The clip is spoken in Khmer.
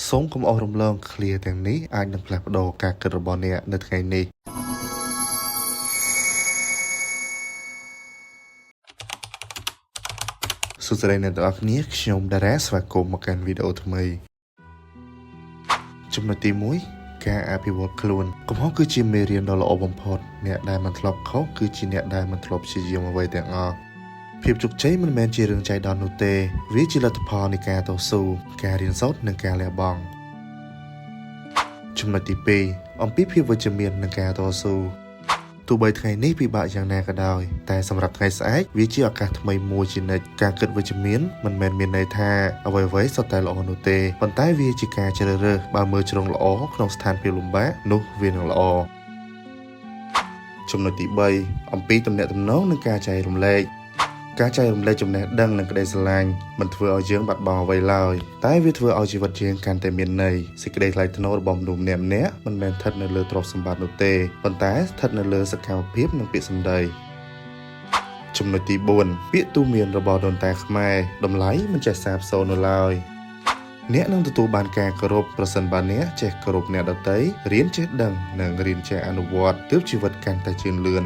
សូមកុំអស់រំលងឃ្លាទាំងនេះអាចនឹងផ្លាស់ប្ដូរការគិតរបស់អ្នកនៅថ្ងៃនេះ សួស្តីអ្នកទាំងអស់គ្នាខ្ញុំតារាស្វាគមន៍មកកាន់វីដេអូថ្មីចំណុចទី1ការអភិវឌ្ឍខ្លួនកំហុសគឺជាមេរៀនដ៏ល្អបំផុតអ្នកដែលមិនធ្លាប់ខុសគឺជាអ្នកដែលមិនធ្លាប់ព្យាយាមអ្វីទាំងអស់ភាពជោគជ័យមិនមែនជារឿងចៃដន្យនោះទេវាជាលទ្ធផលនៃការតស៊ូការរៀនសូត្រនិងការលះបង់ចំណុចទី2អំពីភាពវិជ្ជមាននិងការតស៊ូទោះបីថ្ងៃនេះពិបាកយ៉ាងណាក៏ដោយតែសម្រាប់ថ្ងៃស្អែកវាជាឱកាសថ្មីមួយជានិច្ចការគិតវិជ្ជមានមិនមែនមានន័យថាអ្វីៗសុទ្ធតែល្អនោះទេប៉ុន្តែវាជាការជ្រើសរើសបើមើលជ្រុងល្អក្នុងស្ថានភាពលំបាកនោះវានឹងល្អចំណុចទី3អំពីទំនាក់ទំនងនិងការចែករំលែកការចែករំលែកចំណេះដឹងនិងក្តីស្រឡាញ់មិនធ្វើឲ្យយើងបាត់បង់អ្វីឡើយតែវាធ្វើឲ្យជីវិតយើងកាន់តែមានន័យសេចក្តីថ្លៃថ្នូររបស់មនុស្សម្នាក់ៗមិនមែនស្ថិតនៅលើទ្រព្យសម្បត្តិនោះទេប៉ុន្តែស្ថិតនៅលើសកម្មភាពនិងពាក្យសម្ដីចំណុចទី4ពាក្យទូមានរបស់ដូនតាខ្មែរតម្លៃមិនចេះសាបសូន្យនោះឡើយអ្នកនឹងទទួលបានការគោរពប្រសិនបើអ្នកចេះគោរពអ្នកដទៃរៀនចេះដឹងនិងរៀនចេះអនុវត្តទើបជីវិតកាន់តែជឿនលឿន